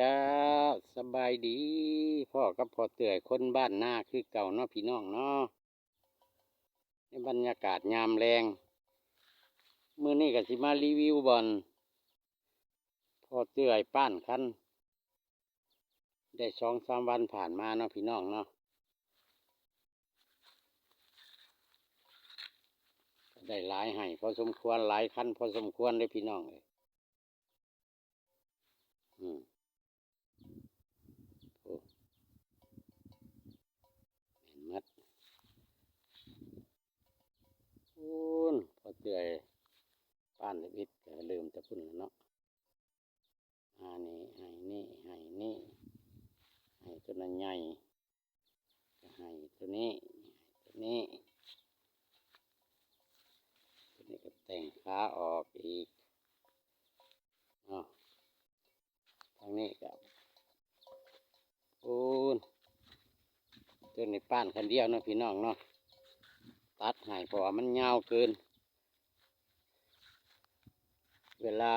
ເຈົ້າ ສະບາຍດີ ພໍ້ກັບພໍ່ເຕື້ອຍຄົນບ້ານນາຄືເກົ່າເນາະ ພີ່ນ້ອງເນາະ. ໃນບັນຍາກາດຍາມແລງ ມື້ນີ້ກໍຊິມາຣີວິວບ່ອນພໍ່ເຕື້ອຍປ້ານຄັນ ໄດ້ສອງສາມວັນຜ່ານມາເນາະ ພີ່ນ້ອງເນາະ, ໄດ້ຫຼາຍໄຮ່ພໍສົມຄວນ ຫຼາຍຄັນພໍສົມຄວນເດ້ ພີ່ນ້ອງເອີຍ. ອືມ ໂອ້ ແມ່ນໝົດ. ໂອ້ ພໍເຈື່ອຍປານເລັກໆ ກໍເລີ່ມແຕ່ພຸ້ນແລ້ວເນາະ. ອາ ນີ້ໄຮ່ນີ້ ໄຮ່ນີ້ ໄຮ່ຕົວນັ້ນໃຫຍ່ ກໍໄຮ່ຕົວນີ້ ຕົວນີ້ ຕົວນີ້ກໍແຕ່ງຂາອອກອີກເນາະ. ທາງນີ້ກໍ ໂອ້ ຕົວນີ້ປ້ານຄັນດຽວເນາະ ພີ່ນ້ອງເນາະ, ຕັດໃຫ້ ເພາະວ່າມັນຍາວເກີນ. ເວລາ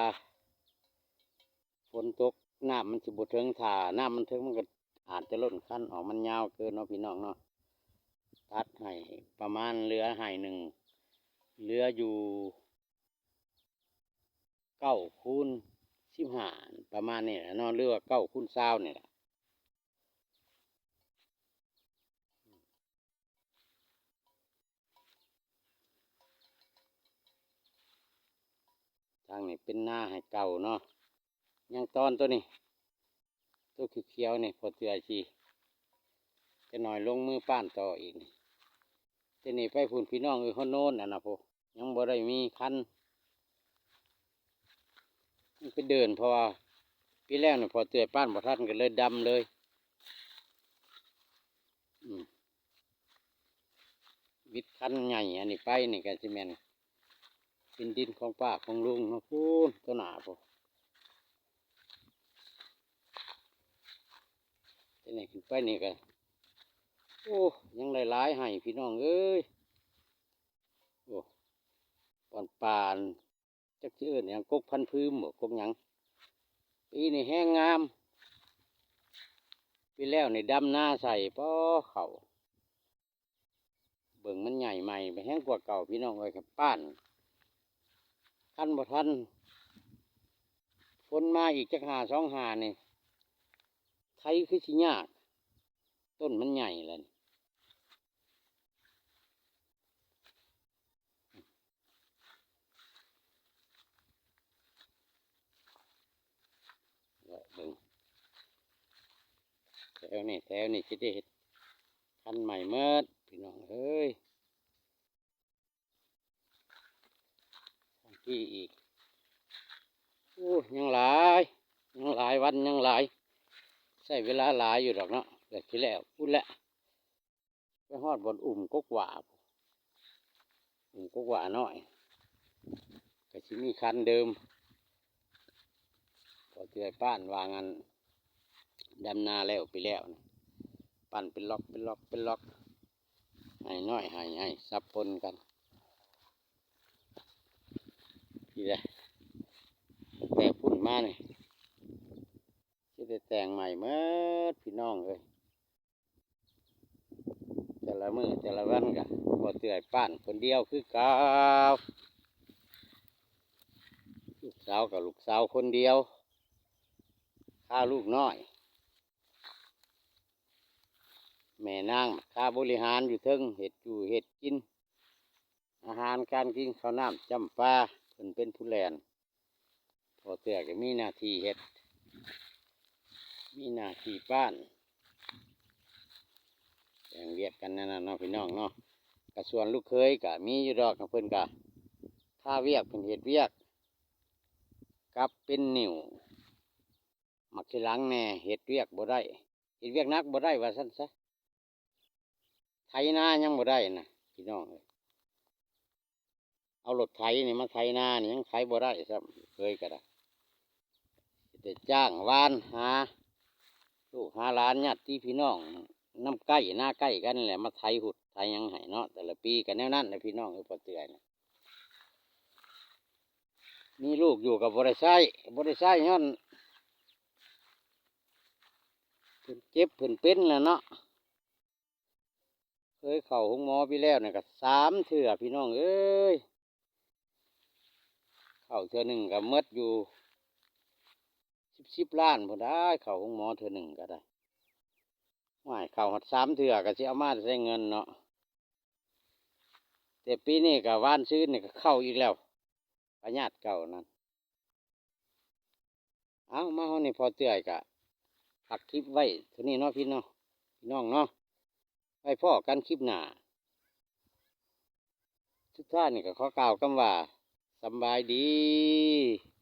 ຝົນຕົກ ນ້ຳມັນຊິບໍ່ເຖິງ, ຖ້ານ້ຳມັນເຖິງ ມັນກໍອາດຈະລົ້ນຄັນອອກ, ມັນຍາວເກີນເນາະ ພີ່ນ້ອງເນາະ. ຕັດໃຫ້ປະມານເຫຼືອໄຮ່ໜຶ່ງ ເຫຼືອຢູ່ ເກົ້າຄູນສິບຫ້າ ປະມານນີ້ແຫຼະເນາະ ຫຼືວ່າເກົ້າຄູນຊາວນີ້ແຫຼະ. ທາງນີ້ເປັນນາໃຫ້ເກົ່າເນາະ, ຍັງຕອນຕົວນີ້ ຕົວຂຽວໆນີ້ ພໍເທື່ອຊິ ຈະໜ້ອຍລົງມືປ້ານຕໍ່ອີກນີ້. ແຕ່ນີ້ໄປພຸ້ນ ພີ່ນ້ອງເອີຍ ຮອດໂນນອັນນະພຸ້ນ ຍັງບໍ່ໄດ້ມີຄັນ ຍັງໄປເດີ່ນ ເພາະວ່າປີແລ້ວນີ້ ພໍເຈື່ອຍປ້ານບໍ່ທັນ ກໍເລີຍດຳເລີຍ. ອືມ ວິດຄັນໃຫຍ່ອັນນີ້ໄປນີ້ ກໍຊິແມ່ນເປັນດິນຂອງປ້າຂອງລຸງເນາະ ພຸ້ນ ຕໍ່ໜ້າພຸ້ນ. ແຕ່ນີ້ຂຶ້ນໄປນີ້ກໍ ໂອ້ ຍັງໄດ້ຫຼາຍໄຮ່ ພີ່ນ້ອງເອີຍ. ໂອ້ ບ່ອນປ່າ ຈັກຊິເອີ້ນຫຍັງ ກົກພັນຜືມບໍ ກົກຫຍັງ. ປີນີ້ແຮງງາມ, ປີແລ້ວນີ້ດຳນາໃສ່ ປໍ້ ເຂົ້າ ເບິ່ງມັນໃຫຍ່ໃໝ່ ແຮງກວ່າເກົ່າ ພີ່ນ້ອງເອີຍ. ຄັນປ້ານ ຄັນບໍ່ທັນຝົນມາອີກຈັກຫ້າ ສອງຫ້ານີ້ ໄຖຄືຊິຍາກ, ຕົ້ນມັນໃຫຍ່ແລ້ວນີ້. ເລາະເບິ່ງ ແຖວນີ້ ແຖວນີ້ຊິໄດ້ເຮັດຄັນໃໝ່ໝົດ ພີ່ນ້ອງເອີຍ. ທາງພີ້ອີກ ໂອ້ ຍັງຫຼາຍ ຍັງຫຼາຍ ວັນຍັງຫຼາຍ ໃຊ້ເວລາຫຼາຍຢູ່ດອກເນາະ, ແລ້ວຊິແລ້ວພຸ້ນແຫຼະ. ໄປຮອດບ່ອນອຸ້ມກົກຫວ້າ ອຸ້ມກົກຫວ້ານ້ອຍ ກໍຊິມີຄັນເດີມ. ພໍເຈື່ອຍປ້ານວ່າງອັນ ດຳນາແລ້ວ ປີແລ້ວ ປັ້ນເປັນລັອກ ເປັນລັອກ ເປັນລັອກ ໄຮ່ນ້ອຍ ໄຮ່ໃຫຍ່ ສັບປົນກັນ. ນີ້ແຫຼະ ຕັ້ງແຕ່ພຸ້ນມານີ້ ຊິໄດ້ແຕ່ງໃໝ່ໝົດ ພີ່ນ້ອງເອີຍ. ແຕ່ລະມື້ແຕ່ລະວັນກໍບໍ່ເຈື່ອຍປ້ານຄົນດຽວຄືເກົ່າ, ລູກສາວກໍລູກສາວຄົນດຽວ ຄາລູກນ້ອຍ, ແມ່ນາງຄາບໍລິຫານຢູ່ເທິງ ເຮັດຢູ່ເຮັດກິນ ອາຫານການກິນ ເຂົ້ານ້ຳຈ້ຳປາ ເພິ່ນເປັນຜູ້ແລ່ນ. ພໍ່ເຕື້ອກໍມີໜ້າທີ່ເຮັດ ມີໜ້າທີ່ປ້ານ ແບ່ງວຽກກັນແນວນັ້ນເນາະ ພີ່ນ້ອງເນາະ. ກະສ່ວນລູກເຂີຍກະມີຢູ່ດອກ ເພິ່ນກະຄາວຽກ ເພິ່ນເຮັດວຽກ ກັບເປັນນິ້ວ ໝາກຂີ້ຫຼັງແດ່ ເຮັດວຽກບໍ່ໄດ້ ເຮັດວຽກໜັກບໍ່ໄດ້ວ່າຊັ້ນຊະ. ໄຖນາຍັງບໍ່ໄດ້ນະ ພີ່ນ້ອງເອີຍ. ເອົາລົດໄຖນີ້ມາໄຖນານີ້ຍັງໄຖບໍ່ໄດ້ຊ້ຳ ເຄີຍກໍໄດ້ ແຕ່ຈ້າງວານຫາລູກຫາຫຼານ ຍາດຕິພີ່ນ້ອງນຳໃກ້ນາໃກ້ກັນແຫຼະ ມາໄຖຮຸດໄຖຫຍັງໃຫ້ເນາະ. ແຕ່ລະປີກໍແນວນັ້ນແຫຼະ ພີ່ນ້ອງເອີຍ ພໍ່ເຕື້ອນະ. ມີລູກຢູ່ກໍບໍ່ໄດ້ໃຊ້ ບໍ່ໄດ້ໃຊ້ຍ້ອນ ເພິ່ນເຈັບເພິ່ນເປັນແລ້ວເນາະ. ເຄີຍເຂົ້າໂຮງໝໍໄປແລ້ວນີ້ກໍສາມເທື່ອພີ່ນ້ອງເອີຍ. ເຂົ້າເທື່ອໜຶ່ງກໍໝົດຢູ່ສິບ ສິບລ້ານພຸ້ນດາ ເຂົ້າໂຮງໝໍເທື່ອໜຶ່ງກໍໄດ້. ໂອ້ຍ ເຂົ້າຮອດສາມເທື່ອກໍຊິເອົາມາໃສເງິນເນາະ. ແຕ່ປີນີ້ກໍວານຊືນນີ້ກໍເຂົ້າອີກແລ້ວ ພະຍາດເກົ່ານັ້ນ. ເອົາ ມາຮອດນີ້ພໍເຕືອຍກະພັກຄລິບໄວ້ເທົ່ານີ້ເນາະ ພີ່ນ້ອງ ພີ່ນ້ອງເນາະ. ໄວ້ພໍ້ກັນຄລິບໜ້າ. ສຸດທ້າຍນີ້ກໍຂໍກ່າວຄຳວ່າ ສຳບາຍດີ.